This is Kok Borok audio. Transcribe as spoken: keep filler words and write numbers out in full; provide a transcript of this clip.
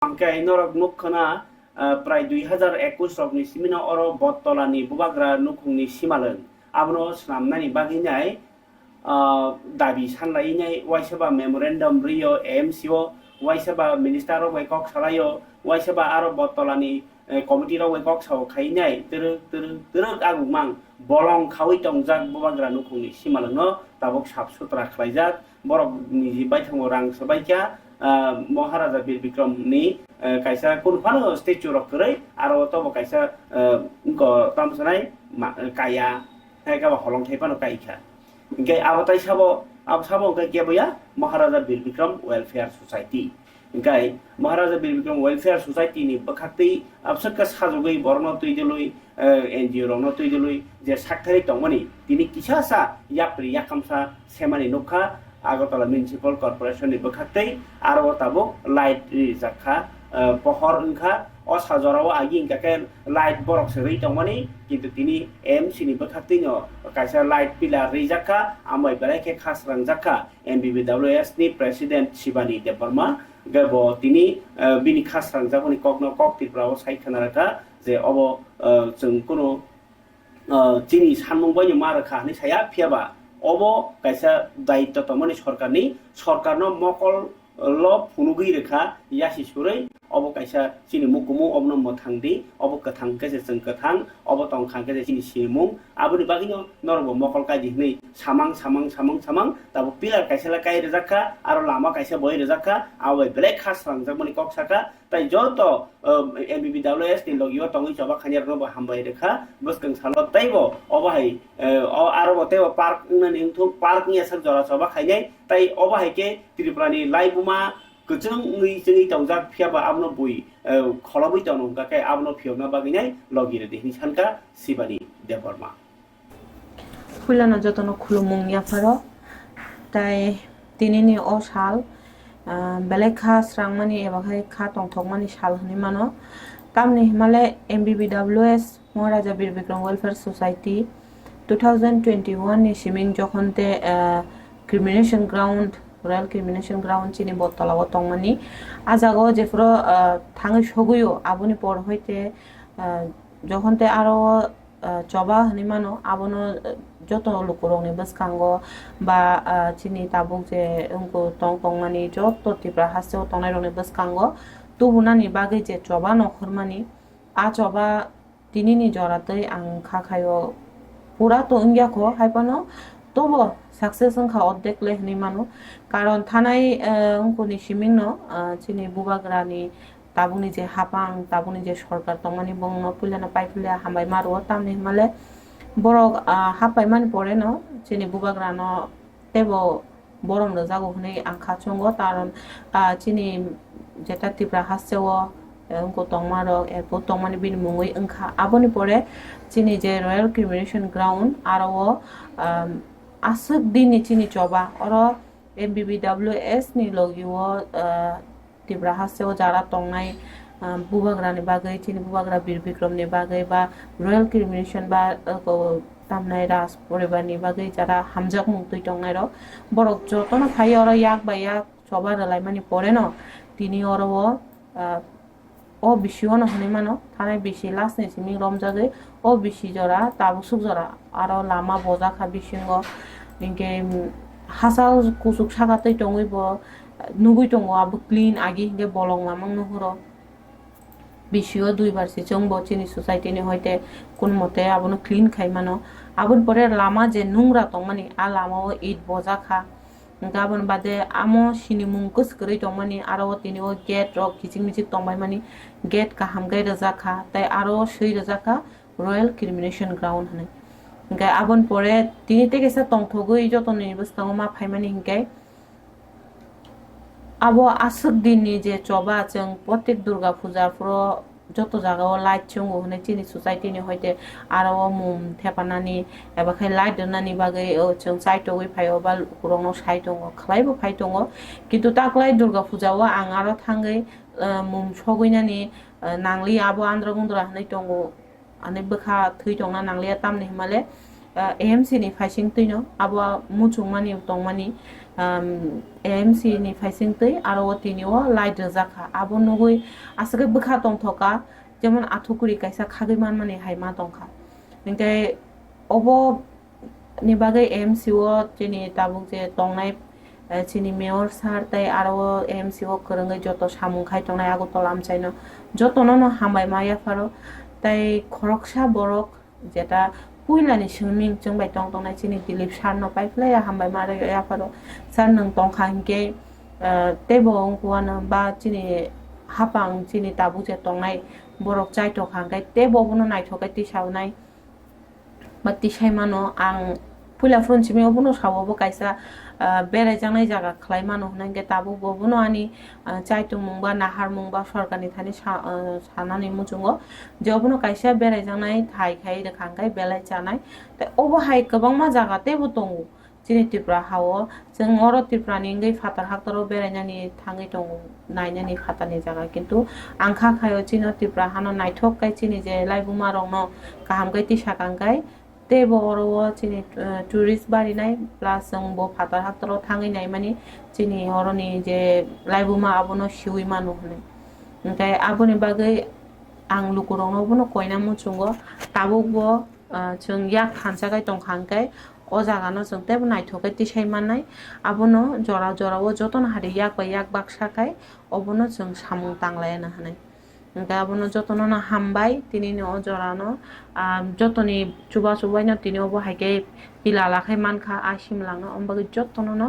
Hwnkhe norok nuk khna, ah, prai dui hazar ekush rokni simino oro Bottola ni bubagra nukhungni simalwng abono swnamnani bagwi nai, ah, dabi sanlai nai, waisa ba memorandum rwio A M C o, waisa ba minister rok bai kok salaio, waisa ba aro Bottola ni, eh, committee rok bai kok sao khai nai, twrwk twrwk twrwk aguk mang bolong khaui tongjak bubagra nukhungni simalwngno tabuk sap sutra khlaijak. Borok ni baithango rang swbaikha, ah, Maharaja Bir Bikram ni, eh, kaisa kunu phano statue rok kwrwi, aro tobo kaisa, eh, wngko tamo sanai ma-, kaya, hai khe bo holong thai phano kaikha. Hinkhe abo tai sabo, abo sabo hinkhe keboya Maharaja Bir Bikram Welfare Society. Hinkhe Maharaja Bir Bikram Welfare Society ni bwkhaktwi abswk khe sajagwi borokno twi dwlwi, eh, N G O rokno twi dwlwi je sakthari tongmani tini kisa sa yapri yakamsa semani nukha Agartala Municipal Corporation ni bwkhaktwi, aro o tabuk light rijak kha, eh, pohor wngkha. O sa jorao agi hingka khe light borok se rwi tongmani, kintu tini A M C ni bwkhaktwi no kaisa light pillar rijak kha, ambai belai khe kha srangjak kha M B B W S ni President Shivani Debbarma. Hingke bo tini, eh, bini kha srangjak boni kokno kok Tripura o sai khna rwkha je obo, eh, chwng kunu, ah, chini sanmung bai no ma rwkha hinwi saya, phiya ba obo kaisa daitto tongmani sorkarni, sorkarno mokol lo phunugwi rwkha yasi surwi, obo kaisa chini mukumu, obono mwthang di, obo kwthang khe se chwng kwthang, obo tong kha khe se chini sinimung, aboni bagwino norokbo mokol kai di hinwi samang samang samang samang tabuk pillar kaisa le kai rwjak kha, aro lama kaisa boi rwjak kha, abo bai belai kha srangjak mani kok saka. Tai joto, um, M B B W S ni logi o tongwi choba khainai rokno bo hambai rwkha, bwskang salo teibo obo hai, eh, o aro bo teibo park wngnani wngthok, park wngya sak jora choba khainai, tai obo hai khe Tripura ni laibuma kwchwng wngwi chwngwi tongjak, phiya ba abono bui, eh, kholobwi tongno hwnkha khe abono phiyokna bagwi nai logi rwdi hinwi sankha Shivani Debbarma. Puilano jotono khulumung yapharo. Tai tinini o sal, ah, belai kha srangmani eba khai kha tongthokmani sal hinwi mano. Tamni himale M B B W S, Maharaja Bir Bikram Welfare Society, two thousand twenty-one ni siming jokhon te, ah, cremation ground, royal cremation ground chini Bottola o tongmani. A jaga o jephuru, ah, thangwi sogwi o, aboni por hoite, ah, jokhon te aro ah, choba hinwi mano, abono, ah, joto lukurokni bwskango ba, ah, chini tabuk je wngkuk tong tongmani joto Tripura hasteo tongnairokni bwskango tubunani bagwi je choba nokhormani, a choba tinini jora twi ang kha khaio pura to wngya kho, hai phano tobo success wngkha ordek le hinwi mano, karon thanai, ah, wngkuni simingno, ah, chini bubagrani tabukni je hapang, tabukni je sorkar tongmani, bongno puilano paiphilia hambai ma rwo, tamni hwnmale borok, ah, hapaimani poreno chini bubagrano teibo borom rwjago hwnwi ang kha chwngo, karon, ah, chini jeta Tripura hasteo, eh, wngkuk tongmarok, erpor tongmani bini mungwi wngkha. Aboni pore chini je Royal Cremation Ground, aro o, ah, aswk dinni chini choba, oro M B B W S ni logi o, ah, Tripura hasteo jara tongnai, ah, bubagrani bagwi, chini bubagra Bir Bikramni bagwi ba Royal Cremation ba, ah, ko tamnai Raj poribarni bagwi jara hamjakmung twi tongnairok, borok jotono phaiwi oro yak bai yak choba rwlaimani poreno tini oro o, ah, o bisi o no hinwi mano, thanai bisi last ni simi romjagwi o bisi jora tabuk suk jora aro lama bojak kha bisingo, hinkhe, mm, hachal kuchuk saka twi tongwi bo nugwi tongo abo clean agi hinkhe bolong lamang nuhuro. Bisi o dui bar se chwng bo chini society ni hoite kun mote abono clean khai mano. Aboni pore lama je nungra tongmani, a lama o it bojak kha. Hinkhe aboni bade amo sinimung kwswk kwrwi tongmani, aro o tini o gate rok kichik michik tongbaimani, gate kaham khe rwjak kha, tei aro swi rwjak kha Royal Cremation Ground hinwi. Hinkhe aboni pore tini tei kaisa tongthogwi jotoni bwskango ma phaimani hinkhe abo aswk dinni je choba chwng protek Durga puja phuru joto jagao light chwngo hwnwi chini society ni hoite aro o mum thepanani eba khe light rwnani bagwi, o, chwng chaitogwi phaio ba lukurokno sai tongo, khlaibo phai tongo. Kintu taklai Durga puja o ang aro thangwi, o, mum sogwinani, o, nangliya, abo andro gundra hwnwi tongo, ani bwkha thwi tongna nangliya, tamni hwnmale, o, A M C ni phaising twino abo muchungmani tongmani, um, A M C ni phaising twi aro o tini o light rijak kha. Abo nugwi aswk khe bwkha tongthok kha, jemon athukuri kaisa khagwi manmani hai ma tong kha. Hinkhe obo ni bagwi A M C o chini tabuk je tongnai, eh, chini mayor sir tei aro o A M C o kwrwngwi joto samung khai tongnai Agartala amchaino jotono no hambai ma yapharo. Tei khoroksa borok jeta puilani swngming chwng bai tong tongnai chini Dilip sir no pai phlai ya hambai ma yapharo. Sir nwng tong kha hinkhe, eh, teibo wng kuano ba chini hapang chini tabuk je tongnai borok chai tong kha hinkhe teibo obono naithok khe tisa nai. Ba tisai mano ang puila phuru simi obono sao bo kaisa, ah, berai jaknai jaga khlai mano hwnwi hinkhe tabuk bo bono ani, ah, chaitung mung ba nahar mung ba sorkar ni thani sa-, ah, sanani muchungo je obono kaisa berai jaknai thai khai rwkha hinkhe belai chanai tei obo hai kwbangma jaga teibo tongo. Chini Tripura ha-o chwng oro Tripura ni wngwi phatar haktoro berainani thangwi tongo, nainani phatarni jaga, kintu ang kha khaio chini Tripura hano naithok khe chini je laibuma rokno kaham khe tisa kang khe teibo oro o chini, eh, tourist barinai plus chwng bo phatar haktoro thangwi naimani chini oroni je laibuma abono siwi mano hwnwi. Hinkhe aboni bagwi ang lukurokno bono koina muchungo tabukbo, ah, chwng yak thansa khai tongkha hinkhe o jagano chwng teibo naithok khe tisai mannai. Abono jora jorao jotono hari yak bai yak baksa khai obono chwng samung tanglaiana hwnwi. Hinkhe abono jotono no hambai, tinini o jorano, ah, jotoni chuba chubaino tini obo hai khe pila lakhai mankha a simlangno, omo bagwi jotono no